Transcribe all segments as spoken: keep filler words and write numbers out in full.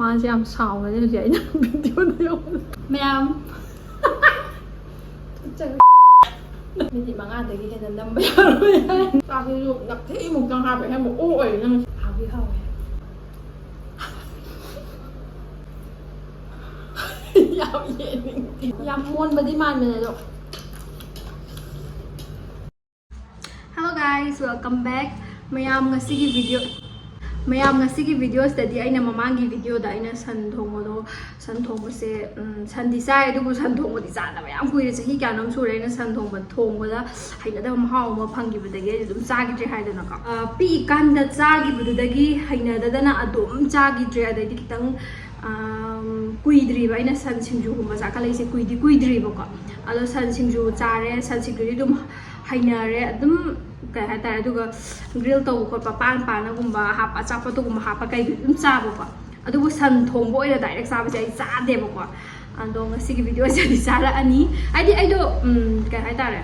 ꯃꯥꯁꯦ ꯌꯥꯝ ꯁꯥꯎꯔꯦ ꯍꯧꯖꯤꯛ ꯑꯩꯅ ꯚꯤꯗꯤꯑꯣꯗ ꯌꯧꯕꯗ꯫ ꯃꯌꯥꯝ꯫ ꯃꯤꯅꯤꯠ ꯃꯉꯥꯗꯒꯤ ꯍꯦꯟꯅ ꯅꯝꯕ ꯌꯥꯔꯣꯏ ꯍꯥꯏ꯫ ꯆꯥꯛꯁꯤꯁꯨ ꯅꯞꯊꯤꯃꯨꯛꯇꯪ ꯍꯥꯞꯄꯦ, ꯍꯦꯟꯕ ꯑꯣꯛ ꯑꯣꯏꯔꯦ ꯅꯪ꯫ ꯍꯥꯎꯗꯤ ꯍꯥꯎꯋꯦ꯫ ꯌꯥꯝ ꯌꯦꯡꯅꯤꯡꯗꯦ꯫ ꯌꯥꯝ ꯃꯣꯟꯕꯗꯤ ꯃꯥꯟꯕꯅꯦ ꯑꯗꯣ꯫ Hello guys, welcome back. ꯃꯌꯥꯝ ꯉꯁꯤꯒꯤ ꯚꯤꯗꯤꯑꯣ, ꯃꯌꯥꯝ ꯉꯁꯤꯒꯤ ꯚꯤꯗꯤꯑꯣꯁꯤꯗꯗꯤ ꯑꯩꯅ ꯃꯃꯥꯡꯒꯤ ꯚꯤꯗꯤꯑꯣꯗ ꯑꯩꯅ ꯁꯟ ꯊꯣꯡꯕꯗꯣ, ꯁꯟ ꯊꯣꯡꯕꯁꯦ, ꯎꯝ, ꯁꯟꯗꯤ ꯆꯥꯏ, ꯑꯗꯨꯕꯨ ꯁꯟ ꯊꯣꯡꯕꯗꯤ ꯆꯥꯗꯕ ꯌꯥꯝ ꯀꯨꯏꯔꯦ, ꯆꯍꯤ ꯀꯌꯥꯅꯣꯝ ꯁꯨꯔꯦ ꯑꯩꯅ ꯁꯟ ꯊꯣꯡꯕ ꯊꯣꯡꯕꯗ ꯍꯩꯅꯗꯕ ꯃꯍꯥꯎ ꯑꯃ ꯐꯪꯈꯤꯕꯗꯒꯤ ꯑꯩ ꯑꯗꯨꯝ ꯆꯥꯈꯤꯗ꯭ꯔꯦ ꯍꯥꯏꯗꯅꯀꯣ꯫ ꯑ, ꯄꯤꯛꯏꯀꯥꯟꯗ ꯆꯥꯈꯤꯕꯗꯨꯗꯒꯤ ꯍꯩꯅꯗꯗꯅ ꯑꯗꯨꯝ ꯆꯥꯈꯤꯗ꯭ꯔꯦ꯫ ꯑꯗꯩꯗꯤ ꯈꯤꯇꯪ, ꯑꯝ, ꯀꯨꯏꯗ꯭ꯔꯤꯕ ꯑꯩꯅ ꯁꯟ ꯁꯤꯡꯖꯨꯒꯨꯝꯕ ꯆꯥꯈꯠꯂꯛꯏꯁꯦ, ꯀꯨꯏꯗꯤ ꯀꯨꯏꯗ꯭ꯔꯤꯕꯀꯣ꯫ ꯑꯗꯣ ꯁꯟ ꯁꯤꯡꯖꯨ ꯆꯥꯔꯦ, ꯁꯟ ꯁꯤꯡꯖꯨꯗꯤ ꯑꯗꯨꯝ ꯍꯩꯅꯔꯦ ꯑꯗꯨꯝ, ꯀꯩ ꯍꯥꯏꯇꯥꯔꯦ꯫ ꯑꯗꯨꯒ ꯒ꯭ꯔꯤꯜ ꯇꯧꯕ ꯈꯣꯠꯄ, ꯄꯥꯟ ꯄꯥꯟꯅꯒꯨꯝꯕ ꯍꯥꯞꯄ, ꯑꯆꯥꯄꯣꯠꯇꯨꯒꯨꯝꯕ ꯍꯥꯞꯄ ꯀꯩꯗꯨꯗꯤ ꯑꯗꯨꯝ ꯆꯥꯕꯀꯣ꯫ ꯑꯗꯨꯕꯨ ꯁꯟ ꯊꯣꯡꯕ ꯑꯣꯏꯅ ꯗꯥꯏꯔꯦꯛ ꯆꯥꯕꯁꯦ ꯑꯩ ꯆꯥꯗꯦꯕꯀꯣ꯫ ꯑꯗꯣ ꯉꯁꯤꯒꯤ ꯚꯤꯗꯤꯑꯣꯁꯤꯗꯤ ꯆꯥꯔꯛꯑꯅꯤ꯫ ꯍꯥꯏꯗꯤ ꯑꯩꯗꯣ, ꯎꯝ, ꯀꯩ ꯍꯥꯏꯇꯥꯔꯦ,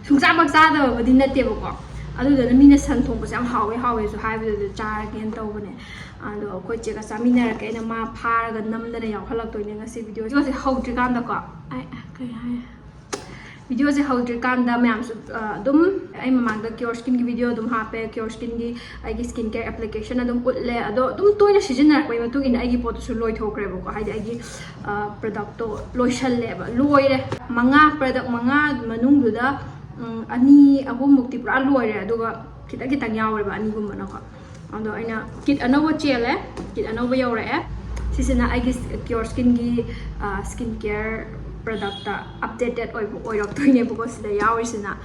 ꯁꯨꯡꯆꯥꯃꯛ ꯆꯥꯗꯕꯕꯨꯗꯤ ꯅꯠꯇꯦꯕꯀꯣ꯫ ꯑꯗꯨꯗꯨꯅ ꯃꯤꯅ ꯁꯟ ꯊꯣꯡꯕꯁꯦ ꯌꯥꯝ ꯍꯥꯎꯋꯦ ꯍꯥꯎꯋꯦꯁꯨ ꯍꯥꯏꯕꯗꯨꯗ ꯆꯥꯔꯒꯦꯅ ꯇꯧꯕꯅꯦ꯫ ꯑꯗꯣ ꯑꯩꯈꯣꯏ ꯆꯦꯒ ꯆꯥꯃꯤꯟꯅꯔꯛꯀꯦ꯫ ꯑꯩꯅ ꯃꯥ ꯐꯥꯔꯒ ꯅꯝꯗꯅ ꯌꯥꯎꯍꯜꯂꯛꯇꯣꯏꯅꯦ ꯉꯁꯤ ꯚꯤꯗꯤꯑꯣꯁꯦ ꯍꯧꯗ꯭ꯔꯤꯀꯥꯟꯗꯀꯣ꯫ ꯑꯩ, ꯀꯩ ꯍꯥꯏ? ꯚꯤꯗꯤꯑꯣꯁꯦ ꯍꯧꯗ꯭ꯔꯤꯀꯥꯟꯗ ꯃꯌꯥꯝꯁꯨ, ꯑ, ꯑꯗꯨꯝ ꯑꯩ ꯃꯃꯥꯡꯗ ꯀꯤꯌꯣꯔ ꯁ꯭ꯀꯤꯟꯒꯤ ꯚꯤꯗꯤꯑꯣ ꯑꯗꯨꯝ ꯍꯥꯞꯄꯦ꯫ ꯀꯤꯌꯣꯔ ꯁ꯭ꯀꯤꯟꯒꯤ ꯑꯩꯒꯤ ꯁ꯭ꯀꯤꯟ ꯀꯦꯌꯔ ꯑꯦꯄ꯭ꯂꯤꯀꯦꯁꯟ ꯑꯗꯨꯝ ꯎꯠꯂꯦ꯫ ꯑꯗꯣ ꯑꯗꯨꯝ ꯇꯣꯏꯅ ꯁꯤꯖꯤꯟꯅꯔꯛꯄꯒꯤ ꯃꯇꯨꯡ ꯏꯟꯅ ꯑꯩꯒꯤ ꯄꯣꯠꯇꯨꯁꯨ ꯂꯣꯏꯊꯣꯛꯈ꯭ꯔꯦꯕꯀꯣ꯫ ꯍꯥꯏꯗꯤ ꯑꯩꯒꯤ, ꯑ, ꯄ꯭ꯔꯗꯛꯇꯣ ꯂꯣꯏꯁꯜꯂꯦꯕ꯫ ꯂꯣꯏꯔꯦ꯫ ꯃꯉꯥ, ꯄ꯭ꯔꯗꯛ ꯃꯉꯥ ꯃꯅꯨꯡꯗꯨꯗ, ꯎꯝ, ꯑꯅꯤ ꯑꯍꯨꯝꯃꯨꯛꯇꯤ ꯄꯨꯔꯥ ꯂꯣꯏꯔꯦ꯫ ꯑꯗꯨꯒ ꯈꯤꯇꯪ ꯈꯤꯇꯪ ꯌꯥꯎꯔꯦꯕ ꯑꯅꯤꯒꯨꯝꯕꯅꯀꯣ꯫ ꯑꯗꯣ ꯑꯩꯅ ꯀꯤꯠ ꯑꯅꯧꯕ ꯆꯦꯜꯂꯦ, ꯀꯤꯠ ꯑꯅꯧꯕ ꯌꯧꯔꯛꯑꯦ꯫ ꯁꯤꯁꯤꯅ ꯑꯩꯒꯤ ꯀꯤꯌꯣꯔ ꯁ꯭ꯀꯤꯟꯒꯤ, ꯑ, ꯁ꯭ꯀꯤꯟ ꯀꯦꯌꯔ ꯄ꯭ꯔꯗꯛꯇ ꯑꯞꯗꯦꯇꯦꯠ ꯑꯣꯏꯕ ꯑꯣꯏꯔꯛꯇꯣꯏꯅꯦꯕꯀꯣ ꯁꯤꯗ ꯌꯥꯎꯔꯤꯁꯤꯅ꯫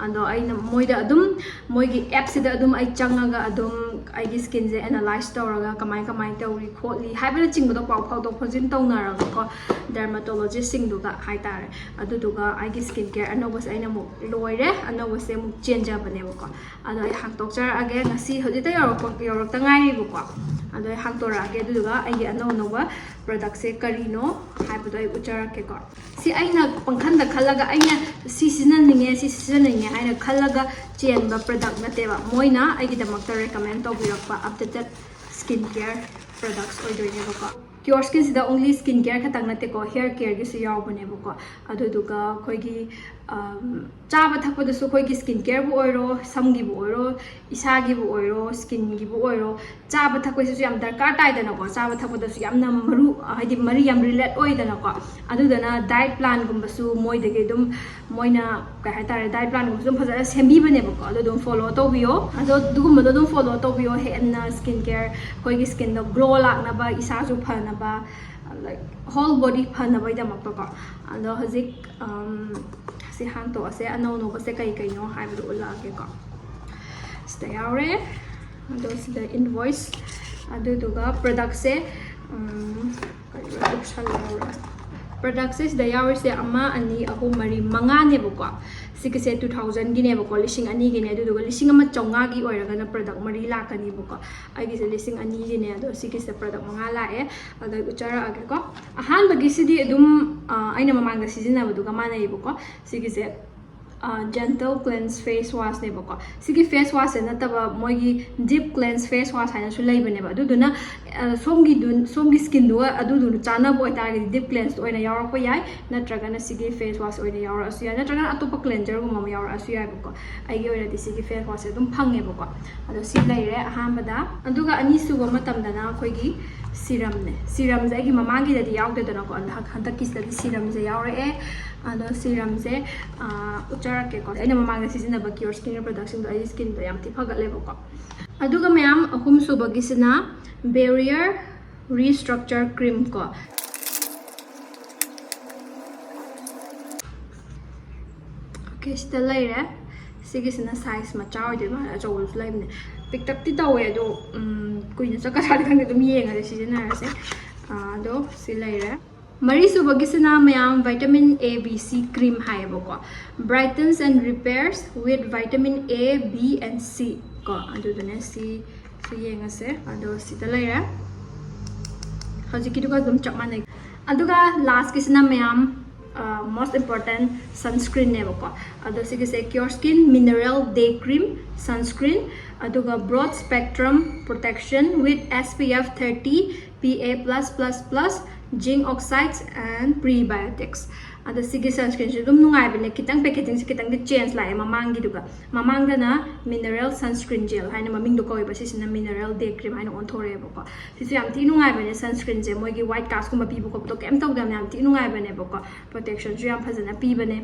ꯑꯗꯣ ꯑꯩꯅ ꯃꯣꯏꯗ ꯑꯗꯨꯝ, ꯃꯣꯏꯒꯤ ꯑꯦꯞꯁꯤꯗ ꯑꯗꯨꯝ ꯑꯩ ꯆꯪꯉꯒ ꯑꯗꯨꯝ ꯑꯩꯒꯤ ꯁ꯭ꯀꯤꯟꯁꯦ ꯑꯦꯅꯥꯂꯥꯏꯁ ꯇꯧꯔꯒ ꯀꯃꯥꯏ ꯀꯃꯥꯏ ꯇꯧꯔꯤ ꯈꯣꯠꯂꯤ ꯍꯥꯏꯕꯅꯆꯤꯡꯕꯗꯣ ꯄꯥꯎ ꯐꯥꯎꯗꯣꯛ ꯐꯥꯎꯖꯤꯟ ꯇꯧꯅꯔꯒꯀꯣ, ꯗꯔꯃꯥꯇꯣꯂꯣꯖꯤꯁꯁꯤꯡꯗꯨꯒ ꯍꯥꯏꯇꯥꯔꯦ꯫ ꯑꯗꯨꯗꯨꯒ ꯑꯩꯒꯤ ꯁ꯭ꯀꯤꯟ ꯀꯦꯌꯔ ꯑꯅꯧꯕꯁꯦ ꯑꯩꯅ ꯑꯃꯨꯛ ꯂꯣꯏꯔꯦ, ꯑꯅꯧꯕꯁꯦ ꯑꯃꯨꯛ ꯆꯦꯟꯖꯕꯅꯦꯕꯀꯣ꯫ ꯑꯗꯣ ꯑꯩ ꯍꯥꯡꯇꯣꯛꯆꯔꯛꯑꯒꯦ꯫ ꯉꯁꯤ ꯍꯧꯖꯤꯛꯇ ꯌꯧꯔꯛꯄ, ꯌꯧꯔꯛꯇ ꯉꯥꯏꯔꯤꯕꯀꯣ꯫ ꯑꯗꯣ ꯑꯩ ꯍꯥꯡꯇꯣꯔꯛꯑꯒꯦ꯫ ꯑꯗꯨꯗꯨꯒ ꯑꯩꯒꯤ ꯑꯅꯧ ꯑꯅꯧꯕ ꯄ꯭ꯔꯗꯛꯁꯦ ꯀꯔꯤꯅꯣ ꯍꯥꯏꯕꯗꯣ ꯑꯩ ꯎꯠꯆꯔꯛꯀꯦꯀꯣ꯫ ꯁꯤ ꯑꯩꯅ ꯄꯪꯈꯟꯗ ꯈꯜꯂꯒ ꯑꯩꯅ ꯁꯤ ꯁꯤꯖꯤꯟꯅꯅꯤꯡꯉꯦ, ꯁꯤ ꯁꯤꯖꯤꯟꯅꯅꯤꯡꯉꯦ ꯍꯥꯏꯅ ꯈꯜꯂꯒ ꯆꯦꯟꯕ ꯄ꯭ꯔꯗꯛ ꯅꯠꯇꯦꯕ꯫ ꯃꯣꯏꯅ ꯑꯩꯒꯤꯗꯃꯛꯇ ꯔꯦꯀꯃꯦꯟ ꯇꯧꯕꯤꯔꯛꯄ ꯑꯞꯗꯦꯇꯦꯠ ꯁ꯭ꯀꯤꯟ ꯀꯦꯌꯔ products ꯑꯣꯏꯗꯣꯏꯅꯦꯕꯀꯣ. Kure Skin ꯁꯤꯗ only skin care ꯈꯛꯇꯪ ꯅꯠꯇꯦꯀꯣ, hair care ꯒꯤꯁꯨ ꯌꯥꯎꯕꯅꯦꯕꯀꯣ. ꯑꯗꯨꯗꯨꯒ ꯑꯩꯈꯣꯏꯒꯤ, ꯑꯝ, ꯆꯥꯕ ꯊꯛꯄꯗꯁꯨ ꯑꯩꯈꯣꯏꯒꯤ skin care ꯕꯨ ꯑꯣꯏꯔꯣ, ꯁꯝꯒꯤꯕꯨ ꯑꯣꯏꯔꯣ, ꯏꯁꯥꯒꯤꯕꯨ ꯑꯣꯏꯔꯣ, skin ꯒꯤꯕꯨ ꯑꯣꯏꯔꯣ, ꯆꯥꯕ ꯊꯛꯄꯁꯤꯁꯨ ꯌꯥꯝ ꯗꯔꯀꯥꯔ ꯇꯥꯏꯗꯅꯀꯣ. ꯆꯥꯕ ꯊꯛꯄꯗꯁꯨ ꯌꯥꯝꯅ ꯃꯔꯨ, ꯍꯥꯏꯗꯤ ꯃꯔꯤ ꯌꯥꯝ relate ꯑꯣꯏꯗꯅꯀꯣ. ꯑꯗꯨꯗꯨꯅ diet plan ꯒꯨꯝꯕꯁꯨ ꯃꯣꯏꯗꯒꯤ ꯑꯗꯨꯝ, ꯃꯣꯏꯅ ꯀꯩ ꯍꯥꯏꯇꯥꯔꯦ, diet plan ꯒꯨꯝꯕꯁꯨ ꯑꯗꯨꯝ ꯐꯖꯅ ꯁꯦꯝꯕꯤꯕꯅꯦꯕꯀꯣ. ꯑꯗꯨ ꯑꯗꯨꯝ follow ꯇꯧꯕꯤꯌꯣ. ꯑꯗꯣ ꯑꯗꯨꯒꯨꯝꯕꯗꯣ ꯑꯗꯨꯝ follow ꯇꯧꯕꯤꯌꯣ, ꯍꯦꯟꯅ skin care, ꯑꯩꯈꯣꯏꯒꯤ skin ꯗꯣ glow ꯂꯥꯛꯅꯕ, ꯏꯁꯥꯁꯨ ꯐꯅꯕ, like whole body ꯐꯅꯕꯒꯤꯗꯃꯛꯇꯀꯣ. ꯑꯗꯣ ꯍꯧꯖꯤꯛ, ꯑꯝ, ꯁꯤ ꯍꯥꯡꯇꯣꯛꯑꯁꯦ, ꯑꯅꯧ ꯑꯅꯧꯕꯁꯦ ꯀꯩ ꯀꯩꯅꯣ ꯍꯥꯏꯕꯗꯣ ꯎꯠꯂꯛꯑꯒꯦꯀꯣ. ꯁꯤꯗ ꯌꯥꯎꯔꯦ꯫ ꯑꯗꯣ ꯁꯤꯗ invoice, ꯑꯗꯨꯗꯨꯒ product ꯁꯦ, ꯎꯝ, ꯀꯔꯤꯔꯣ, ꯎꯞꯁꯜꯍꯧꯔꯦ꯫ Product ꯁꯦ ꯁꯤꯗ ꯌꯥꯎꯔꯤꯁꯦ ꯑꯃ, ꯑꯅꯤ, ꯑꯍꯨꯝ, ꯃꯔꯤ, ꯃꯉꯥꯅꯦꯕꯀꯣ꯫ ꯁꯤꯒꯤꯁꯦ two thousand ꯒꯤꯅꯦꯕꯀꯣ, ꯂꯤꯁꯤꯡ ꯑꯅꯤꯒꯤꯅꯦ꯫ ꯑꯗꯨꯗꯨꯒ ꯂꯤꯁꯤꯡ ꯑꯃ ꯆꯥꯝꯃꯉꯥꯒꯤ ꯑꯣꯏꯔꯒꯅ product ꯃꯔꯤ ꯂꯥꯛꯀꯅꯤꯕꯀꯣ꯫ ꯑꯩꯒꯤꯁꯦ ꯂꯤꯁꯤꯡ ꯑꯅꯤꯒꯤꯅꯦ, ꯑꯗꯣ ꯁꯤꯒꯤꯁꯤꯗ product ꯃꯉꯥ ꯂꯥꯛꯑꯦ꯫ ꯑꯗꯣ ꯑꯩ ꯎꯠꯆꯔꯛꯑꯒꯦꯀꯣ꯫ ꯑꯍꯥꯟꯕꯒꯤꯁꯤꯗꯤ ꯑꯗꯨꯝ, ꯑ, ꯑꯩꯅ ꯃꯃꯥꯡꯗ ꯁꯤꯖꯤꯟꯅꯕꯗꯨꯒ ꯃꯥꯟꯅꯩꯌꯦꯕꯀꯣ꯫ ꯁꯤꯒꯤꯁꯦ, ꯑ, Gentle Cleanse Face Wash ꯅꯦꯕꯀꯣ꯫ ꯁꯤꯒꯤ face wash ꯁꯦ ꯅꯠꯇꯕ ꯃꯣꯏꯒꯤ Deep Cleanse Face Wash ꯍꯥꯏꯅꯁꯨ ꯂꯩꯕꯅꯦꯕ꯫ ꯑꯗꯨꯗꯨꯅ, ꯑ, ꯁꯣꯝꯒꯤꯗꯨ, ꯁꯣꯝꯒꯤ skin ꯗꯨꯒ ꯑꯗꯨꯗꯨꯅ ꯆꯥꯟꯅꯕ ꯑꯣꯏꯇꯥꯔꯒꯗꯤ Deep Cleanse ꯗꯣ ꯑꯣꯏꯅ ꯌꯥꯎꯔꯛꯄ ꯌꯥꯏ, ꯅꯠꯇ꯭ꯔꯒꯅ ꯁꯤꯒꯤ face wash ꯑꯣꯏꯅ ꯌꯥꯎꯔꯛꯑꯁꯨ ꯌꯥꯏ, ꯅꯠꯇ꯭ꯔꯒꯅ ꯑꯇꯣꯞꯄ cleanser ꯒꯨꯝꯕ ꯑꯃ ꯌꯥꯎꯔꯛꯑꯁꯨ ꯌꯥꯏꯕꯀꯣ꯫ ꯑꯩꯒꯤ ꯑꯣꯏꯅꯗꯤ ꯁꯤꯒꯤ face wash ꯁꯦ ꯑꯗꯨꯝ ꯐꯪꯉꯦꯕꯀꯣ꯫ ꯑꯗꯣ ꯁꯤ ꯂꯩꯔꯦ ꯑꯍꯥꯟꯕꯗ꯫ ꯑꯗꯨꯒ ꯑꯅꯤꯁꯨꯕ ꯃꯇꯝꯗꯅ ꯑꯩꯈꯣꯏꯒꯤ serum ꯅꯦ꯫ Serum ꯁꯦ ꯑꯩꯒꯤ ꯃꯃꯥꯡꯒꯤꯗꯗꯤ ꯌꯥꯎꯗꯦꯗꯅꯀꯣ, ꯑꯗꯣ ꯍꯟ-, ꯍꯟꯗꯛꯀꯤꯁꯤꯗꯗꯤ serum ꯁꯦ ꯌꯥꯎꯔꯛꯑꯦ꯫ ꯑꯗꯣ serum ꯁꯦ, ꯑ, ꯎꯠꯆꯔꯛꯀꯦꯀꯣ꯫ ꯑꯩꯅ ꯃꯃꯥꯡꯗ ꯁꯤꯖꯤꯟꯅꯕ Kure Skin ꯒꯤ product ꯁꯤꯡꯗꯣ ꯑꯩꯒꯤ skin ꯗꯣ ꯌꯥꯝ ꯊꯤ ꯐꯒꯠꯂꯦꯕꯀꯣ꯫ ꯑꯗꯨꯒ ꯃꯌꯥꯝ, ꯑꯍꯨꯝꯁꯨꯕꯒꯤꯁꯤꯅ Barrier Restructure Cream ꯀꯣ꯫ Okay, ꯁꯤꯗ ꯂꯩꯔꯦ꯫ ꯁꯤꯒꯤꯁꯤꯅ size ꯃꯆꯥ ꯑꯣꯏꯗꯣꯏ ꯃꯥꯜꯂꯦ, ꯑꯆꯧꯕꯁꯨ ꯂꯩꯕꯅꯦ꯫ ꯄꯤꯛꯇꯛꯇꯤ ꯇꯧꯋꯦ, ꯑꯗꯣ, ꯎꯝ, ꯀꯨꯏꯅ ꯆꯠꯀꯗ꯭ꯔꯗꯤ ꯈꯪꯗꯦ, ꯑꯗꯨꯝ ꯌꯦꯡꯉꯁꯦ, ꯁꯤꯖꯤꯟꯅꯔꯁꯦ꯫ ꯑꯥ, ꯑꯗꯣ ꯁꯤ ꯂꯩꯔꯦ꯫ ꯃꯔꯤꯁꯨꯕꯒꯤꯁꯤꯅ ꯃꯌꯥꯝ vitamin A B C cream ꯍꯥꯏꯌꯦꯕꯀꯣ꯫ Brightens and repairs with vitamin A, B and C ꯀꯣ꯫ ꯑꯗꯨꯗꯨꯅ ꯁꯤ, ꯁꯤ ꯌꯦꯡꯉꯁꯦ꯫ ꯑꯗꯣ ꯁꯤꯗ ꯂꯩꯔꯦ꯫ ꯍꯧꯖꯤꯛꯀꯤꯗꯨꯒ ꯑꯗꯨꯝ ꯆꯞ ꯃꯥꯟꯅꯩ꯫ ꯑꯗꯨꯒ last ꯀꯤꯁꯤꯅ ꯃꯌꯥꯝ Most important sunscreenꯅꯦꯕꯀꯣ꯫ ꯑꯗꯣ ꯁꯤꯒꯤꯁꯦ Cure Skin Mineral Day Cream Sunscreen, ꯑꯗꯨꯒ Broad Spectrum Protection with S P F thirty, P A plus plus plus, zinc oxides and prebiotics. ꯑꯗꯣ ꯁꯤꯒꯤ sunscreenꯁꯦ ꯑꯗꯨꯝ ꯅꯨꯡꯉꯥꯏꯕꯅꯦ꯫ ꯈꯤꯇꯪ packagingꯁꯦ ꯈꯤꯇꯪꯗꯤ change ꯂꯥꯛꯑꯦ ꯃꯃꯥꯡꯒꯤꯗꯨꯒ꯫ ꯃꯃꯥꯡꯗꯅ Mineral Sunscreen Gel ꯍꯥꯏꯅ ꯃꯃꯤꯡꯗꯣ ꯀꯧꯋꯦꯕ, ꯁꯤꯁꯤꯅ Mineral Day Cream ꯍꯥꯏꯅ ꯑꯣꯟꯊꯣꯔꯛꯑꯦꯕꯀꯣ꯫ ꯁꯤꯁꯨ ꯌꯥꯝ ꯊꯤ ꯅꯨꯡꯉꯥꯏꯕꯅꯦ sunscreenꯁꯦ, ꯃꯣꯏꯒꯤ white castꯀꯨꯝꯕ ꯄꯤꯕ ꯈꯣꯠꯄꯗꯣ ꯀꯩꯝ ꯇꯧꯗꯕꯅꯦ, ꯌꯥꯝ ꯊꯤ ꯅꯨꯡꯉꯥꯏꯕꯅꯦꯕꯀꯣ꯫ Protectionꯁꯨ ꯌꯥꯝ ꯐꯖꯅ ꯄꯤꯕꯅꯦ꯫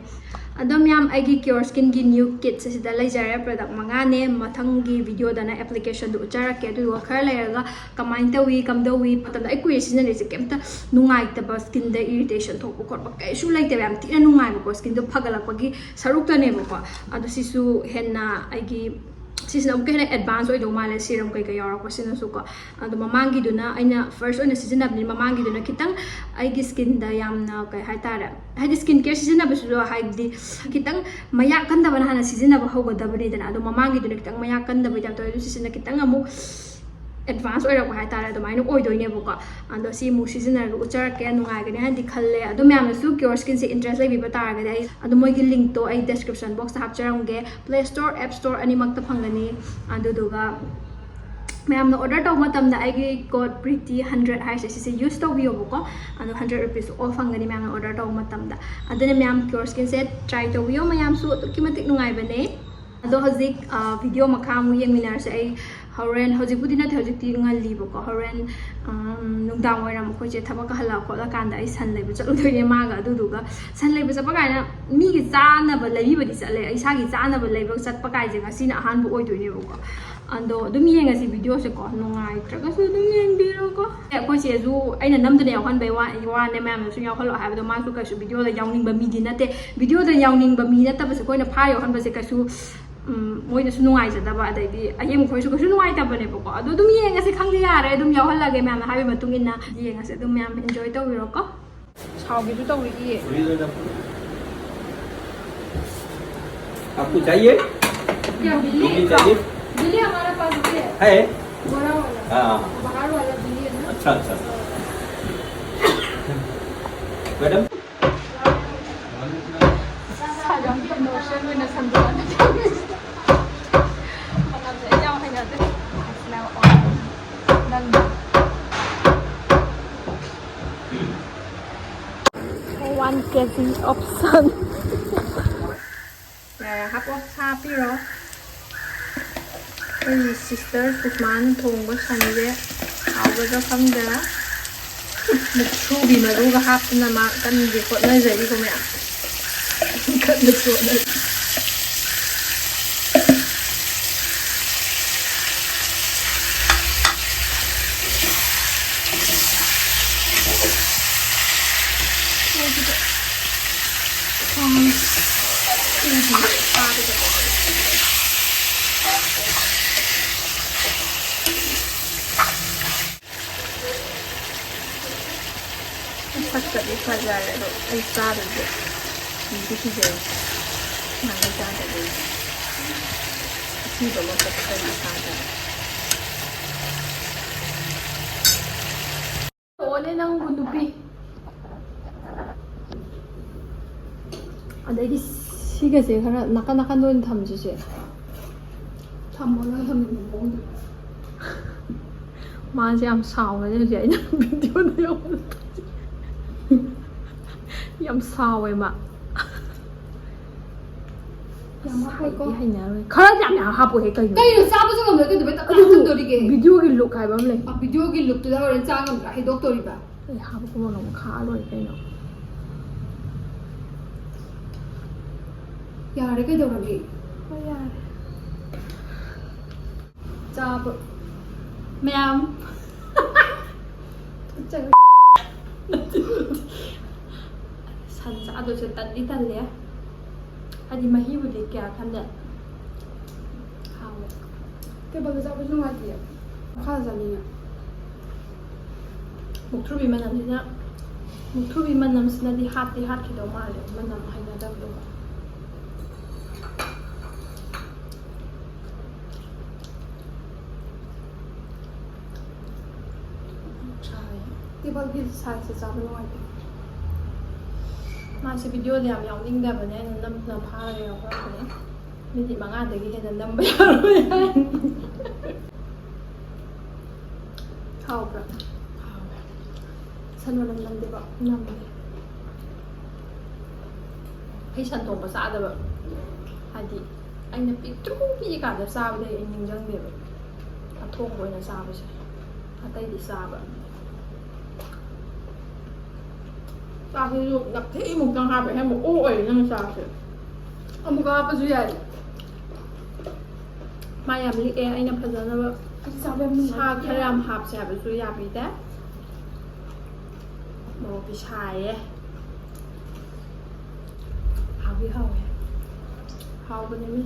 ꯑꯗꯣ ꯃꯌꯥꯝ, ꯑꯩꯒꯤ Cure Skinꯒꯤ new kits ꯑꯁꯤꯗ ꯂꯩꯖꯔꯦ, product ꯃꯉꯥꯅꯦ꯫ ꯃꯊꯪꯒꯤ videoꯗꯅ applicationꯗꯨ ꯎꯠꯆꯔꯛꯀꯦ, ꯑꯗꯨꯗꯨꯒ ꯈꯔ ꯂꯩꯔꯒ ꯀꯃꯥꯏꯅ ꯇꯧꯏ, ꯀꯝꯗꯧꯏ, ꯃꯇꯝꯗ ꯑꯩ ꯀꯨꯏꯔꯦ ꯁꯤꯖꯤꯟꯅꯔꯤꯁꯦ, ꯀꯩꯝꯇ ꯅꯨꯡꯉꯥꯏꯇꯕ, skinꯗ irritation ꯊꯣꯛꯄ ꯈꯣꯠꯄ ꯀꯩꯁꯨ ꯂꯩꯇꯦꯕ, ꯌꯥꯝ ꯊꯤꯅ ꯅꯨꯡꯉꯥꯏꯕꯀꯣ, skinꯗꯣ ꯐꯒꯠꯂꯛꯄꯒꯤ ꯁꯔꯨꯛꯇꯅꯦꯕꯀꯣ꯫ ꯑꯗꯣ ꯁꯤꯁꯨ ꯍꯦꯟꯅ ꯑꯩꯒꯤ, ꯁꯤꯁꯤꯅ ꯑꯃꯨꯛꯀ ꯍꯦꯟꯅ advance ꯑꯣꯏꯗꯧ ꯃꯥꯜꯂꯦ, serum ꯀꯩꯀꯩ ꯌꯥꯎꯔꯛꯄꯁꯤꯅꯁꯨꯀꯣ꯫ ꯑꯗꯣ ꯃꯃꯥꯡꯒꯤꯗꯨꯅ ꯑꯩꯅ first ꯑꯣꯏꯅ ꯁꯤꯖꯤꯟꯅꯕꯅꯤ, ꯃꯃꯥꯡꯒꯤꯗꯨꯅ ꯈꯤꯇꯪ ꯑꯩꯒꯤ skinꯗ ꯌꯥꯝꯅ, ꯀꯩ ꯍꯥꯏꯇꯥꯔꯦ, ꯍꯥꯏꯗꯤ skin care ꯁꯤꯖꯤꯟꯅꯕꯁꯤꯁꯨ ꯍꯥꯏꯗꯤ ꯈꯤꯇꯪ ꯃꯌꯥꯛ ꯀꯟꯗꯕꯅ ꯍꯥꯟꯅ ꯁꯤꯖꯤꯟꯅꯕ ꯍꯧꯒꯗꯕꯅꯤꯗꯅ꯫ ꯑꯗꯣ ꯃꯃꯥꯡꯒꯤꯗꯨꯅ ꯈꯤꯇꯪ ꯃꯌꯥꯛ ꯀꯟꯗꯕꯩ type ꯇꯧꯋꯦ, ꯑꯗꯨ ꯁꯤꯁꯤꯅ ꯈꯤꯇꯪ ꯑꯃꯨꯛ advance ꯑꯣꯏꯔꯛꯄ ꯍꯥꯏꯇꯥꯔꯦ, ꯑꯗꯨꯃꯥꯏꯅ ꯑꯣꯏꯗꯣꯏꯅꯦꯕꯀꯣ꯫ ꯑꯗꯣ ꯁꯤ ꯑꯃꯨꯛ ꯁꯤꯖꯤꯟꯅꯔꯒ ꯎꯠꯆꯔꯛꯀꯦ, ꯅꯨꯡꯉꯥꯏꯒꯅꯤ ꯍꯥꯏꯅꯗꯤ ꯈꯜꯂꯦ꯫ ꯑꯗꯣ ꯃꯌꯥꯝꯅꯁꯨ Cure Skinꯁꯦ interest ꯂꯩꯕꯤꯕ ꯇꯥꯔꯒꯗꯤ ꯑꯩ ꯑꯗꯨꯝ ꯃꯣꯏꯒꯤ linkꯇꯣ ꯑꯩ description boxꯇ ꯍꯥꯞꯆꯔꯝꯒꯦ, Play Store, App Store ꯑꯅꯤꯃꯛꯇ ꯐꯪꯒꯅꯤ꯫ ꯑꯗꯨꯗꯨꯒ ꯃꯌꯥꯝꯅ order ꯇꯧꯕ ꯃꯇꯝꯗ ꯑꯩꯒꯤ code Preeti hundred ꯍꯥꯏꯔꯤꯁꯦ ꯁꯤꯁꯦ use ꯇꯧꯕꯤꯌꯣꯕꯀꯣ꯫ ꯑꯗꯣ hundred rupees off ꯐꯪꯒꯅꯤ ꯃꯌꯥꯝꯅ order ꯇꯧꯕ ꯃꯇꯝꯗ꯫ ꯑꯗꯨꯅ ꯃꯌꯥꯝ Cure Skinꯁꯦ try ꯇꯧꯕꯤꯌꯣ, ꯃꯌꯥꯝꯁꯨ ꯑꯗꯨꯛꯀꯤ ꯃꯇꯤꯛ ꯅꯨꯡꯉꯥꯏꯕꯅꯦ꯫ ꯑꯗꯣ ꯍꯧꯖꯤꯛ video ꯃꯈꯥ ꯑꯃꯨꯛ ꯌꯦꯡꯃꯤꯟꯅꯔꯁꯦ꯫ ꯑꯩ ꯍꯣꯔꯦꯟ, ꯍꯧꯖꯤꯛꯄꯨꯗꯤ ꯅꯠꯇꯦ, ꯍꯧꯖꯤꯛꯇꯤ ꯉꯜꯂꯤꯕꯀꯣ, ꯍꯣꯔꯦꯟ ꯅꯨꯡꯗꯥꯡ ꯋꯥꯏꯔꯝ ꯑꯩꯈꯣꯏꯁꯦ ꯊꯕꯛꯀ ꯍꯜꯂꯛꯑ ꯈꯣꯠꯂꯀꯥꯟꯗ ꯑꯩ ꯁꯟ ꯂꯩꯕ ꯆꯠꯂꯨꯗꯣꯏꯅꯦ ꯃꯥꯒ꯫ ꯑꯗꯨꯗꯨꯒ ꯁꯟ ꯂꯩꯕ ꯆꯠꯄ ꯀꯥꯏꯅ ꯃꯤꯒꯤ ꯆꯥꯅꯕ ꯂꯩꯕꯤꯕꯗꯤ ꯆꯠꯂꯦ, ꯏꯁꯥꯒꯤ ꯆꯥꯅꯕ ꯂꯩꯕ ꯆꯠꯄ ꯀꯥꯏꯁꯦ ꯉꯁꯤꯅ ꯑꯍꯥꯟꯕ ꯑꯣꯏꯗꯣꯏꯅꯦꯕꯀꯣ꯫ ꯑꯗꯣ ꯑꯗꯨꯝ ꯌꯦꯡꯉꯁꯤ videoꯁꯦꯀꯣ, ꯅꯨꯡꯉꯥꯏꯇ꯭ꯔꯒꯁꯨ ꯑꯗꯨꯝ ꯌꯦꯡꯕꯤꯔꯣꯀꯣ꯫ ꯑꯩꯈꯣꯏ ꯆꯦꯁꯨ ꯑꯩꯅ ꯅꯝꯗꯅ ꯌꯥꯎꯍꯟꯕꯩ ꯋꯥ-, ꯋꯥꯅꯦ, ꯃꯌꯥꯝꯅꯁꯨ ꯌꯥꯎꯍꯜꯂꯣ ꯍꯥꯏꯕꯗꯣ ꯃꯥꯁꯨ ꯀꯩꯁꯨ videoꯗ ꯌꯥꯎꯅꯤꯡꯕ ꯃꯤꯗꯤ ꯅꯠꯇꯦ꯫ Videoꯗ ꯌꯥꯎꯅꯤꯡꯕ ꯃꯤ ꯅꯠꯇꯕꯁꯦ ꯑꯩꯈꯣꯏꯅ ꯐꯥ ꯌꯥꯎꯍꯟꯕꯁꯦ ꯀꯩꯁꯨ ꯎꯝ, ꯃꯣꯏꯗꯁꯨ ꯅꯨꯡꯉꯥꯏꯖꯗꯕ, ꯑꯗꯩꯗꯤ ꯑꯌꯦꯡꯕ ꯈꯣꯏꯁꯨ ꯀꯩꯁꯨ ꯅꯨꯡꯉꯥꯏꯇꯕꯅꯦꯕꯀꯣ꯫ ꯑꯗꯣ ꯑꯗꯨꯝ ꯌꯦꯡꯉꯁꯦ, ꯈꯪꯗꯦ, ꯌꯥꯔꯦ, ꯑꯗꯨꯝ ꯌꯥꯎꯍꯜꯂꯒꯦ ꯃꯌꯥꯝꯅ ꯍꯥꯏꯕꯒꯤ ꯃꯇꯨꯡ ꯏꯟꯅ ꯌꯦꯡꯉꯁꯦ꯫ ꯑꯗꯨꯝ ꯃꯌꯥꯝ enjoy ꯇꯧꯕꯤꯔꯣꯀꯣ꯫ ꯁꯥꯎꯒꯦꯁꯨ ꯇꯧꯔꯛꯏꯌꯦ꯫ आपको चाहिए? क्या बिल्ली? बिल्ली चाहिए? बिल्ली हमारे पास भी है। है? बड़ा वाला। हाँ। बाहर वाला बिल्ली है ना? अच्छा, अच्छा। मैडम? ꯌꯥꯝ ꯏꯃꯣꯁꯟ ꯑꯣꯏꯅ ꯁꯟꯗꯣꯛꯑꯅꯤ꯫ ꯃꯅꯝꯁꯦ ꯑꯩ ꯌꯥꯝ ꯍꯩꯅꯗꯦ꯫ Smell of ꯅꯪ꯫ One K G of sun꯫ ꯌꯥꯔꯦ, ꯍꯥꯞꯄꯣ, ꯁꯥ ꯍꯥꯞꯄꯤꯔꯣ꯫ ꯑꯩꯈꯣꯏꯒꯤ ꯁꯤꯁꯇꯔ ꯁꯨꯁꯃꯥꯅ ꯊꯣꯡꯕ ꯁꯟꯁꯦ ꯍꯥꯎꯒꯗ꯭ꯔꯥ ꯈꯪꯗꯦ꯫ ꯃꯨꯛꯊ꯭ꯔꯨꯕꯤ ꯃꯔꯨꯒ ꯍꯥꯞꯇꯅ ꯃꯥ ꯀꯟꯅꯗꯤ ꯍꯣꯠꯅꯖꯔꯤꯀꯣ ꯃꯌꯥꯝ꯫ ꯀꯟꯅ ꯍꯣꯠꯅꯔꯤ꯫ ꯃꯁꯛꯀꯗꯤ ꯐꯖꯔꯦ, ꯑꯗꯣ ꯑꯩ ꯆꯥꯗꯣꯏꯁꯦ ꯀꯤꯗꯤ ꯀꯤꯖꯩ꯫ ꯁꯨꯃꯥꯏꯅ ꯆꯥꯗꯣꯏꯁꯦ꯫ ꯑꯁꯤꯕ ꯃꯁꯛꯇ ꯀꯔꯤ ꯆꯥꯗꯣꯏꯅꯣ? ꯑꯣꯅꯦ ꯅꯪꯕꯨ ꯅꯨꯄꯤ꯫ ꯑꯗꯩꯗꯤ ꯁꯤꯒꯁꯦ ꯈꯔ ꯅꯥꯀꯟ ꯅꯥꯀꯟꯗ ꯑꯣꯏꯅ ꯊꯝꯁꯤꯁꯦ꯫ ꯊꯝꯃꯣ, ꯅꯪ ꯊꯝꯅꯤꯡꯕ ꯃꯑꯣꯡꯗ꯫ ꯃꯥꯁꯦ ꯌꯥꯝ ꯁꯥꯎꯕꯅꯦ ꯍꯧꯖꯤꯛ ꯑꯩꯅ ꯚꯤꯗꯤꯑꯣꯗ ꯌꯥꯎꯕꯗ꯫ ꯌꯥꯝ ꯁꯥꯎꯋꯦ ꯃꯥ꯫ ꯌꯥꯝ ꯍꯥꯞꯄꯣꯏꯀꯣ꯫ ꯁꯥꯏꯗꯤ ꯍꯩꯅꯔꯣꯏ꯫ ꯈꯔ ꯌꯥꯝ ꯌꯥꯝ ꯍꯥꯞꯄꯣꯍꯦ, ꯀꯩꯅꯣ? ꯀꯩꯅꯣ ꯆꯥꯕꯁꯨ ꯉꯝꯗ꯭ꯔꯦ, ꯀꯩꯗꯧꯕꯩ ꯇꯞ ꯇꯞ ꯑꯗꯨꯕꯨ ꯍꯥꯞꯆꯤꯟꯗꯣꯔꯤꯒꯦ? ꯚꯤꯗꯤꯑꯣꯒꯤ ꯂꯨꯛ ꯍꯥꯏꯕ ꯑꯃ ꯂꯩ꯫ ꯑ, ꯚꯤꯗꯤꯑꯣꯒꯤ ꯂꯨꯛꯇꯨꯗ ꯍꯣꯔꯦꯟ ꯆꯥ ꯉꯝꯗ꯭ꯔꯥ ꯍꯩꯗꯣꯛꯇꯣꯔꯤꯕ? ꯑꯩ ꯍꯥꯞꯄ ꯈꯨꯕꯥꯛꯅ ꯑꯃꯨꯛ ꯈꯥꯛꯑ ꯂꯣꯏꯔꯦ ꯀꯩꯅꯣ꯫ ꯌꯥꯔꯦ, ꯀꯩꯗꯧꯔꯒꯦ? ꯍꯣꯏ, ꯌꯥꯔꯦ꯫ ꯆꯥꯕ ꯃꯌꯥꯝ꯫ ꯁꯟ ꯆꯥꯗꯣꯏꯁꯦ ꯇꯟꯗꯤ ꯇꯜꯂꯦ꯫ ꯍꯥꯏꯗꯤ ꯃꯍꯤꯕꯨꯗꯤ ꯀꯌꯥ ꯈꯟꯗꯦ꯫ ꯍꯥꯎꯋꯦ꯫ ꯇꯦꯕꯜꯗ ꯆꯥꯕꯁꯨ ꯅꯨꯡꯉꯥꯏꯇꯦ꯫ ꯃꯈꯥꯗ ꯆꯥꯅꯤꯡꯉꯦ꯫ ꯃꯨꯛꯊ꯭ꯔꯨꯕꯤ ꯃꯅꯝꯁꯤꯅ, ꯃꯨꯛꯊ꯭ꯔꯨꯕꯤ ꯃꯅꯝꯁꯤꯅꯗꯤ ꯍꯥꯠꯇꯤ ꯍꯥꯠꯈꯤꯗꯧ ꯃꯥꯜꯂꯦ, ꯃꯅꯝ ꯍꯩꯅꯗꯕꯗꯣ꯫ ꯁꯥꯏ꯫ ꯇꯦꯕꯜꯒꯤ ꯁꯥꯏꯖꯁꯦ ꯆꯥꯕ ꯅꯨꯡꯉꯥꯏꯇꯦ꯫ ꯃꯥꯁꯦ ꯚꯤꯗꯤꯑꯣꯗ ꯌꯥꯝ ꯌꯥꯎꯅꯤꯡꯗꯕꯅꯦ, ꯑꯩꯅ ꯅꯝꯗꯅ ꯐꯥꯔꯒ ꯌꯥꯎꯍꯜꯂꯛꯄꯅꯦ꯫ ꯃꯤꯅꯤꯠ ꯃꯉꯥꯗꯒꯤ ꯍꯦꯟꯅ ꯅꯝꯕ ꯌꯥꯔꯣꯏ ꯍꯥꯏ꯫ ꯍꯥꯎꯕ꯭ꯔꯥ? ꯍꯥꯎꯋꯦ꯫ ꯁꯟ ꯃꯅꯝ ꯅꯝꯗꯦꯀꯣ? ꯅꯝꯗꯦ꯫ ꯑꯩ ꯁꯟ ꯊꯣꯡꯕ ꯆꯥꯗꯕ, ꯍꯥꯏꯗꯤ ꯑꯩꯅ ꯄꯤꯛꯇ꯭ꯔꯨ ꯄꯤꯛꯏꯀꯥꯟꯗ ꯆꯥꯕꯗꯩ ꯑꯩ ꯅꯤꯡꯁꯤꯡꯗꯦꯕ ꯑꯊꯣꯡꯕ ꯑꯣꯏꯅ ꯆꯥꯕꯁꯦ꯫ ꯑꯇꯩꯗꯤ ꯆꯥꯕ꯫ ꯆꯥꯛꯁꯤꯁꯨ ꯅꯞꯊꯤꯃꯨꯛꯇꯪ ꯍꯥꯞꯄꯦ, ꯍꯦꯟꯕ ꯑꯣꯛ ꯑꯣꯏꯔꯦ ꯅꯪ ꯆꯥꯛꯁꯦ꯫ ꯑꯃꯨꯛꯀ ꯍꯥꯞꯄꯁꯨ ꯌꯥꯏ꯫ ꯃꯥ ꯌꯥꯝ ꯂꯤꯛꯑꯦ, ꯑꯩꯅ ꯐꯖꯅꯕ ꯑꯩꯗꯤ ꯆꯥꯕ ꯌꯥꯝ ꯁꯥ ꯅꯨꯡꯉꯥꯏꯇꯦ꯫ ꯈꯔ ꯌꯥꯝ ꯍꯥꯞꯁꯦ ꯍꯥꯏꯕꯁꯨ ꯌꯥꯕꯤꯗꯦ꯫ ꯃꯣꯔꯣꯛꯇꯤ ꯁꯥꯏꯌꯦ꯫ ꯍꯥꯎꯗꯤ ꯍꯥꯎꯋꯦ꯫ ꯍꯥꯎꯕꯅꯦ ꯃꯤ꯫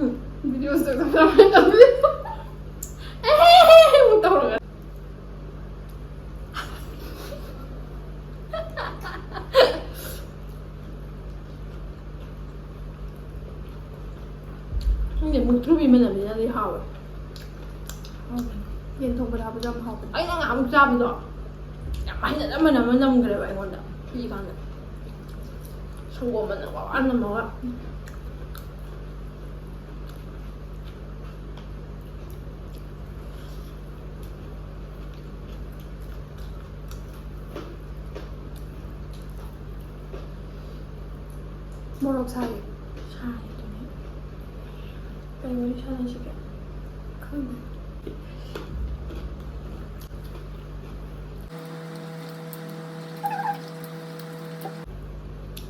ꯎꯝ, ꯚꯤꯗꯤꯑꯣꯁꯦ ꯑꯃꯨꯛ ꯇꯧꯔꯒ꯫ ꯈꯪꯗꯦ, ꯃꯨꯛꯊ꯭ꯔꯨꯕꯤ ꯃꯅꯝꯁꯤꯅꯗꯤ ꯍꯥꯎꯋꯦ꯫ ꯍꯥꯎꯕꯅꯦ꯫ ꯌꯦꯟ ꯊꯣꯡꯕꯗ ꯍꯥꯞꯄꯁꯨ ꯌꯥꯝ ꯍꯥꯎꯕꯅꯦ꯫ ꯑꯩꯅ ꯉꯥꯏꯍꯥꯛꯃꯨꯛ ꯆꯥꯕꯗꯣ ꯌꯥꯝ ꯍꯩꯅꯗꯕ ꯃꯅꯝ ꯑꯃ ꯅꯝꯈ꯭ꯔꯦꯕ ꯑꯩꯉꯣꯟꯗ ꯄꯤꯛꯏꯀꯥꯟꯗ꯫ ꯁꯪꯒꯣꯝ ꯃꯅꯝ ꯋꯥ ꯋꯥ ꯅꯝꯃꯒ꯫ ꯃꯣꯔꯣꯛ ꯁꯥꯏꯌꯦ꯫ ꯁꯥꯏꯌꯦ ꯑꯗꯨꯅꯦ꯫ ꯀꯩ ꯋꯥꯔꯤ ꯁꯥꯟꯅꯁꯤꯒꯦ? ꯈꯪꯗꯦ꯫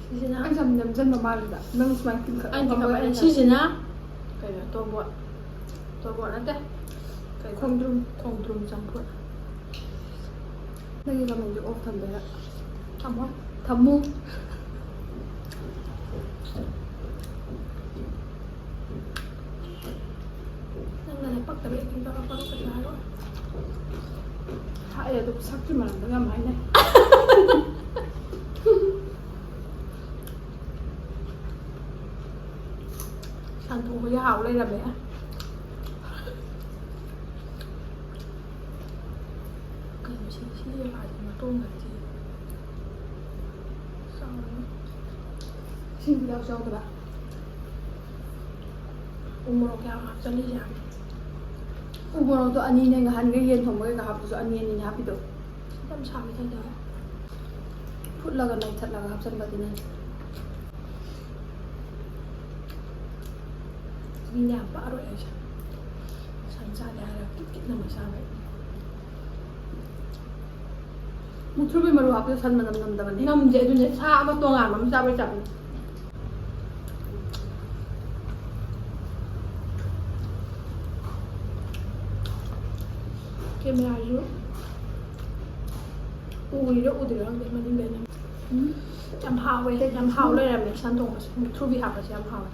ꯁꯤꯁꯤꯅ ꯑꯩꯁꯦ ꯌꯥꯝ ꯅꯝꯖꯟꯕ ꯃꯥꯜꯂꯤꯗ꯫ ꯅꯪ ꯁꯨꯃꯥꯏꯅ ꯇꯤꯡꯈꯠ-, ꯑꯩꯅ ꯇꯤꯡꯈꯠꯄꯅꯦ꯫ ꯁꯤꯁꯤꯅ ꯀꯩꯅꯣ? ꯇꯣꯔꯕꯣꯠ꯫ ꯇꯣꯔꯕꯣꯠ ꯅꯠꯇꯦ꯫ ꯀꯩ? ꯈꯣꯡꯗ꯭ꯔꯨꯝ꯫ ꯈꯣꯡꯗ꯭ꯔꯨꯝ ꯆꯝꯐꯨꯠ꯫ ꯅꯪꯒꯤ ꯀꯃꯦꯟꯁꯦ ꯑꯣꯐ ꯊꯝꯗꯣꯏꯔꯥ? ꯊꯝꯃꯣ꯫ ꯊꯝꯃꯨ꯫ ꯅꯪꯅꯅꯦ ꯄꯛꯇꯕ acting ꯇꯧꯔꯛꯀꯅꯨ, ꯀꯩꯁꯨ ꯍꯥꯏꯔꯣꯏ꯫ ꯍꯥꯏ, ꯑꯗꯨ ꯁꯛꯀꯤ ꯃꯔꯝꯗ ꯌꯥꯝ ꯍꯥꯏꯅꯩ꯫ ꯁꯟ ꯊꯣꯡꯕꯒꯤ ꯍꯥꯎ ꯂꯩꯔꯝꯃꯦ꯫ ꯀꯩꯅꯣ ꯁꯤ, ꯁꯤ ꯖꯒꯥꯁꯦ ꯃꯇꯣꯡ ꯅꯠꯇꯦ꯫ ꯁꯤꯡ ꯇꯤꯜꯍꯧꯁꯨ ꯌꯥꯎꯗꯕ꯫ ꯎ ꯃꯣꯔꯣꯛ ꯀꯌꯥꯝ ꯍꯥꯞꯆꯜꯂꯤꯁꯦ ꯌꯥꯝ꯫ ꯎ ꯃꯣꯔꯣꯛꯇꯣ ꯑꯅꯤꯅꯦ, ꯉꯍꯥꯟꯈꯩ ꯌꯦꯟ ꯊꯣꯡꯕ ꯀꯩꯀꯥ ꯍꯥꯞꯄꯁꯨ ꯑꯅꯤ ꯑꯅꯤꯅꯦ ꯍꯥꯞꯄꯤꯗꯣ꯫ ꯌꯥꯝ ꯁꯥꯕ ꯊꯣꯡꯗꯧꯔꯦ꯫ ꯐꯨꯠꯂꯒ ꯂꯩꯊꯠꯂꯒ ꯍꯥꯞꯆꯟꯕꯗꯨꯅꯦ꯫ ꯃꯤꯅ ꯌꯥꯝ ꯄꯥꯛꯑꯔꯣꯏ ꯑꯩꯁꯦ꯫ ꯁꯟ ꯆꯥꯗꯦ ꯍꯥꯏꯔꯒ ꯀꯤꯠ ꯀꯤꯠ ꯅꯝꯃ ꯆꯥꯕꯩ꯫ ꯃꯨꯛꯊ꯭ꯔꯨꯕꯤ ꯃꯔꯨ ꯍꯥꯞꯄꯗꯣ ꯁꯟ ꯃꯅꯝ ꯅꯝꯗꯕꯅꯦ꯫ ꯅꯝꯗꯦ, ꯑꯗꯨꯅꯦ ꯁꯥ ꯑꯃ ꯇꯣꯉꯥꯟꯕ ꯑꯃ ꯆꯥꯕꯩ ꯆꯥꯕꯅꯦ꯫ ꯀꯦꯃꯦꯔꯥꯁꯨ ꯎꯔꯤꯔ ꯎꯗ꯭ꯔꯤꯔ ꯈꯪꯗꯦ, ꯃꯅꯤꯡꯗꯩꯅ꯫ ꯎꯝ꯫ ꯌꯥꯝ ꯍꯥꯎꯋꯦ, ꯌꯥꯝ ꯍꯥꯎ ꯂꯩꯔꯝꯃꯦ ꯁꯟ ꯊꯣꯡꯕꯁꯦ꯫ ꯃꯨꯛꯊ꯭ꯔꯨꯕꯤ ꯍꯥꯞꯄꯁꯦ ꯌꯥꯝ ꯍꯥꯎꯋꯦ꯫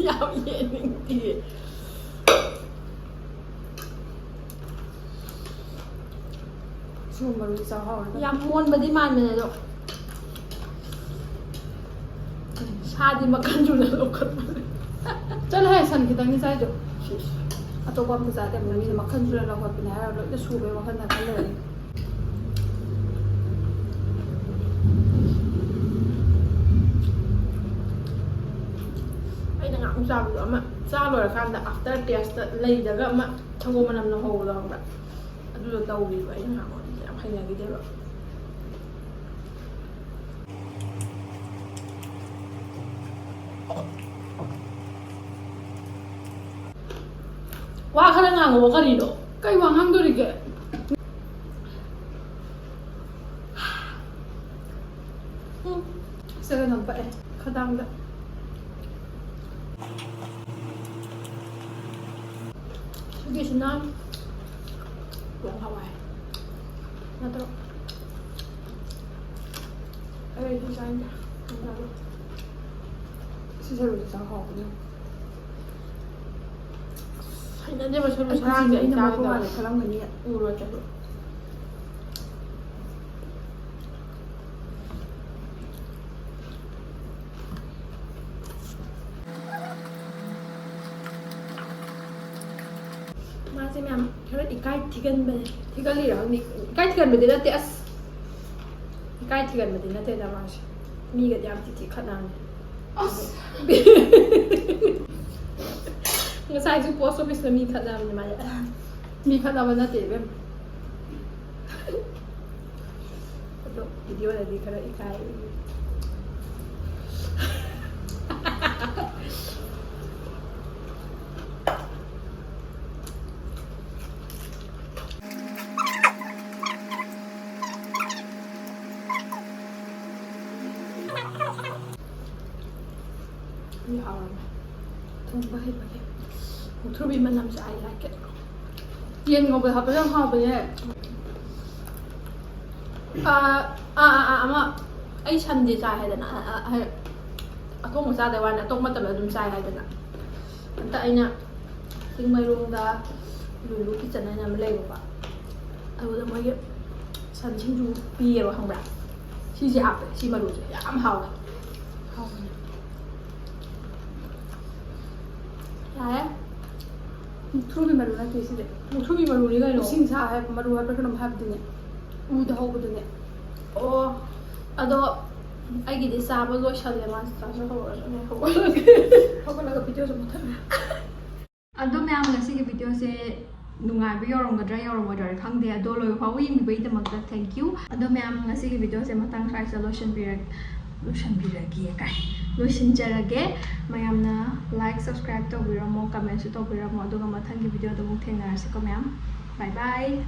ꯌꯥꯝ ꯌꯦꯡꯅꯤꯡꯗꯤꯌꯦ꯫ ꯁꯤꯒꯨꯝꯕ ꯃꯔꯨꯗꯤ ꯆꯥꯎ ꯍꯥꯎꯔꯅꯤ꯫ ꯌꯥꯝ ꯃꯣꯟꯕꯗꯤ ꯃꯥꯟꯕꯅꯦ ꯑꯗꯣ꯫ ꯁꯥꯗꯤ ꯃꯈꯜ ꯁꯨꯅ ꯂꯧꯈꯠꯄꯅꯦ꯫ ꯆꯠꯂꯣꯍꯦ, ꯁꯟ ꯈꯤꯇꯪꯅꯤ ꯆꯥꯏꯗꯣ꯫ ꯁꯤꯁ꯫ ꯑꯇꯣꯞꯄ ꯑꯝꯇ ꯆꯥꯗꯦ, ꯃꯤꯅ ꯃꯈꯜ ꯁꯨꯅ ꯂꯧꯈꯠꯄꯅꯦ ꯍꯥꯏꯔꯒ ꯂꯣꯏꯅ ꯁꯨꯕꯩ ꯋꯥꯈꯜꯗ ꯈꯜ ꯂꯩꯔꯦ꯫ ꯑꯩꯅ ꯉꯥꯏꯍꯥꯛ ꯆꯥꯕꯗꯣ ꯑꯃ ꯆꯥ ꯂꯣꯏꯔꯀꯥꯟꯗ after taste ꯂꯩꯗꯒ ꯑꯃ ꯁꯪꯒꯣꯝ ꯃꯅꯝ ꯅꯝꯍꯧꯕꯗꯣ ꯈꯪꯕ꯭ꯔꯥ? ꯑꯗꯨꯗꯣ ꯇꯧꯔꯤꯕ ꯑꯩꯅ ꯉꯥꯏꯍꯥꯛ ꯌꯥꯝ ꯍꯩꯅꯈꯤꯗꯦꯕ꯫ ꯋꯥ ꯈꯔ ꯉꯥꯡꯉꯣ ꯀꯔꯤꯅꯣ? ꯀꯩ ꯋꯥ ꯉꯥꯡꯗꯣꯔꯤꯒꯦ? ꯎꯝ, ꯁꯤꯗ ꯀꯩꯅꯣꯝ ꯄꯛꯑꯦ ꯈꯗꯥꯡꯗ꯫ ꯁꯤꯒꯤꯁꯤꯅ ꯄꯣꯡ ꯍꯋꯥꯏ ꯅꯠꯇ꯭ꯔꯣ? ꯑꯩ ꯑꯗꯨ ꯆꯥꯅꯤꯡꯗꯦ꯫ ꯁꯤ ꯁꯔꯨꯁꯦ ꯆꯥ ꯍꯥꯎꯕꯅꯦ꯫ ꯍꯩꯅꯗꯦꯕ ꯁꯔꯨ ꯑꯩ ꯁꯔꯥꯡꯁꯦ ꯈꯨꯖꯤꯟꯁꯦ ꯑꯩ ꯑꯩꯅ ꯃꯣꯠꯄ ꯆꯥꯔꯣꯏꯗꯕ꯫ ꯃꯥꯜꯂꯦ ꯈꯜꯂꯝꯒꯅꯤ꯫ ꯎꯔꯣꯏ ꯀꯩꯁꯨ꯫ ꯃꯥꯁꯦ ꯃꯌꯥꯝ ꯈꯔ ꯏꯀꯥꯏ ꯊꯤꯒꯟꯕꯅꯦ꯫ ꯊꯤꯒꯜꯂꯤꯔ ꯈꯪꯗꯦ꯫ ꯏꯀꯥꯏ ꯊꯤꯒꯟꯕꯗꯤ ꯅꯠꯇꯦ, ꯑꯁ꯫ ꯀꯥꯏ ꯊꯤꯒꯟꯕꯗꯤ ꯅꯠꯇꯦꯗ ꯃꯥꯁꯦ꯫ ꯃꯤꯒꯗꯤ ꯌꯥꯝ ꯊꯤ ꯊꯤ ꯈꯠꯅꯕꯅꯦ꯫ ꯉꯁꯥꯏꯁꯨ ꯄꯣꯁ ꯑꯣꯐꯤꯁꯇ ꯃꯤ ꯈꯠꯅꯕꯅꯦ ꯃꯥꯁꯦ꯫ ꯃꯤ ꯈꯠꯅꯕ ꯅꯠꯇꯦ ꯏꯕꯦꯝ꯫ ꯑꯗꯣ ꯚꯤꯗꯤꯑꯣꯗꯗꯤ ꯈꯔ ꯏꯀꯥꯏ꯫ ꯌꯥꯎꯔꯝꯃꯦ꯫ ꯊꯣꯡꯕ ꯍꯩꯕꯒꯤ꯫ ꯃꯨꯛꯊ꯭ꯔꯨꯕꯤ ꯃꯅꯝꯁꯦ I like it꯫ ꯌꯦꯟ ꯉꯧꯕꯗ ꯍꯥꯞꯄꯁꯨ ꯌꯥꯝ ꯍꯥꯎꯕꯅꯦ꯫ ꯑꯥ, ꯑꯥ, ꯑꯥ, ꯑꯥ, ꯑꯃ ꯑꯩ ꯁꯟꯗꯦ ꯆꯥꯏ ꯍꯥꯏꯗꯅ, ꯑꯥ, ꯑꯥ, ꯍꯥꯏ-, ꯑꯊꯣꯡꯕ ꯆꯥꯗꯕ ꯋꯥꯅꯤ, ꯑꯇꯣꯞꯄ ꯃꯇꯝꯗ ꯑꯗꯨꯝ ꯆꯥꯏ ꯍꯥꯏꯗꯅ꯫ ꯍꯟꯗꯛ ꯑꯩꯅ ꯆꯤꯡꯃꯩꯔꯣꯡꯗ ꯂꯨꯂꯨ ꯀꯤꯠꯆꯟ ꯍꯥꯏꯅ ꯑꯃ ꯂꯩꯕꯀꯣ꯫ ꯑꯗꯨꯗ ꯃꯣꯏꯒꯤ ꯁꯟ ꯁꯤꯡꯖꯨ ꯄꯤꯌꯦꯕ, ꯈꯪꯕ꯭ꯔꯥ? ꯁꯤꯁꯦ ꯍꯥꯞꯄꯦ, ꯁꯤ ꯃꯔꯨꯁꯦ ꯌꯥꯝ ꯍꯥꯎꯋꯦ꯫ ꯍꯥꯎꯕꯅꯦ꯫ ꯌꯥꯔꯦ꯫ ꯃꯨꯛꯊ꯭ꯔꯨꯕꯤ ꯃꯔꯨ ꯅꯠꯇꯦ ꯁꯤꯗꯤ꯫ ꯃꯨꯛꯊ꯭ꯔꯨꯕꯤ ꯃꯔꯨꯅꯤ ꯀꯩꯅꯣ꯫ ꯎꯁꯤꯡꯁꯥ ꯍꯥꯏꯕ ꯃꯔꯨ ꯍꯥꯏꯕ꯭ꯔꯥ ꯀꯩꯅꯣꯝ ꯍꯥꯏꯕꯗꯨꯅꯦ꯫ ꯎꯗ ꯍꯧꯕꯗꯨꯅꯦ꯫ ꯑꯣ, ꯑꯗꯣ ꯑꯩꯒꯤꯗꯤ ꯆꯥꯕ ꯂꯣꯏꯁꯜꯂꯦ, ꯃꯥꯁꯨ ꯆꯥꯖꯍꯧꯔꯁꯅꯨ꯫ ꯍꯧꯒꯠꯂꯒ ꯚꯤꯗꯤꯑꯣꯁꯨ ꯃꯨꯠꯊꯠꯂꯦ꯫ ꯑꯗꯣ ꯃꯌꯥꯝ, ꯉꯁꯤꯒꯤ ꯚꯤꯗꯤꯑꯣꯁꯦ ꯅꯨꯡꯉꯥꯏꯕ ꯌꯧꯔꯝꯒꯗ꯭ꯔꯥ ꯌꯧꯔꯝꯃꯣꯏꯗ꯭ꯔꯥꯗꯤ ꯈꯪꯗꯦ, ꯑꯗꯣ ꯂꯣꯏꯕ ꯐꯥꯎꯕ ꯌꯦꯡꯕꯤꯕꯒꯤꯗꯃꯛꯇ thank you꯫ ꯑꯗꯣ ꯃꯌꯥꯝ, ꯉꯁꯤꯒꯤ ꯚꯤꯗꯤꯑꯣꯁꯦ ꯃꯇꯥꯡ ꯁ꯭ꯋꯥꯏꯁꯤꯗ ꯂꯣꯏꯁꯤꯟꯕꯤꯔ-, ꯂꯣꯏꯁꯤꯟꯕꯤꯔꯒꯦ ꯀꯥꯏ, ꯂꯣꯏꯁꯤꯟꯖꯔꯒꯦ꯫ ꯃꯌꯥꯝꯅ like, subscribe ꯇꯧꯕꯤꯔꯝꯃꯣ, comment ꯁꯨ ꯇꯧꯕꯤꯔꯝꯃꯣ, ꯑꯗꯨꯒ ꯃꯊꯪꯒꯤ ꯚꯤꯗꯤꯑꯣꯗ ꯑꯃꯨꯛ ꯊꯦꯡꯅꯔꯁꯤꯀꯣ ꯃꯌꯥꯝ꯫ Bye bye.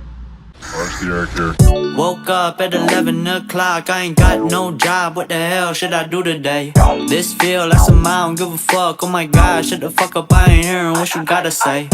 Woke up at eleven o'clock, I ain't got no job, what the hell should I do today? This feel like some I don't give a fuck, oh my god, shut the fuck up, I ain't hearing what you gotta say.